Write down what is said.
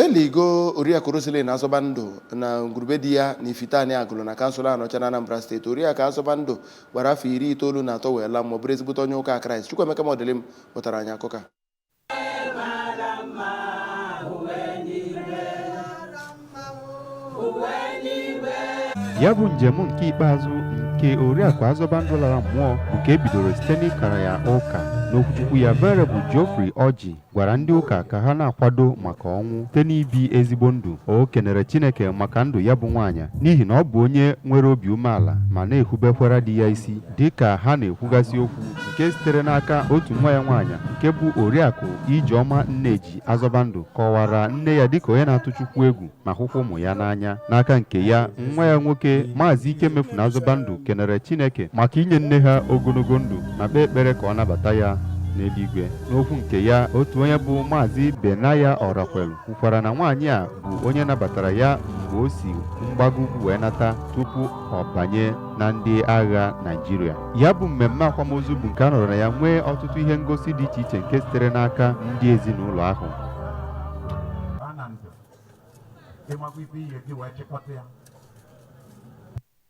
Eligo Oriakụ Roselyn Azọbandụ na ngwurube di ya na Ifite-Ani Agụlụ na kansụl Anọcha na Anambra Steeti. Oriakụ Azọbandụ gbara afọ 93 wee laa mmụọ, bụrụ ezigbote onye ụka Kraịst. Chukwuemeka Modilim wetara anyị akụkọ a. Ya bụ njem nke ikpeazụ nke Oriakụ Azọbandụ lara mmụọ bụ nke e bidoro site n'ịkara ya ụka. N'okwuchukwu ya, Venerable Geoffrey Orji gwara ndị ụka ka ha na-akwado maka ọnwụ site n'ibi ezigbo ndụ. O kenere Chineke maka ndụ ya bụ nwaanyị n'ihi na ọ bụ onye nwere obi umeala ma na-ehubekwara di ya isi, dịka ha na-ekwugasị okwu nke sitere n'aka otu nwa ya nwaanyị nke bụ Oriakụ Ijeọma Nneji Azọbandụ kọwara nne ya dịka onye na-atụ Chukwu egwu ma hụkwa ụmụ ya n'anya. N'aka nke ya, nwa ya nwoke, Maazị Ikemefuna Azọbandụ, kenere Chineke maka inye nne ha ogologo ndụ ma kpee ekpere ka ọ nabata ya n'eluigwe. N'okwu nke ya, otu onye bụ Maazị Benaya Ọrakwelu kwukwara na nwaanyị a bụ onye nabatara ya mgbe o si mgbago ugwu wee nata tupu ọ banye na ndị agha Naịjirịa. Ya bụ mmemme akwamozu bụ nke a nọrọ na ya nwee ọtụtụ ihe ngosi dị iche iche nke sitere n'aka ndị ezinụlọ ahụ. Baa na ndo ịmakwa ife ihe gị wee chịkọta ya.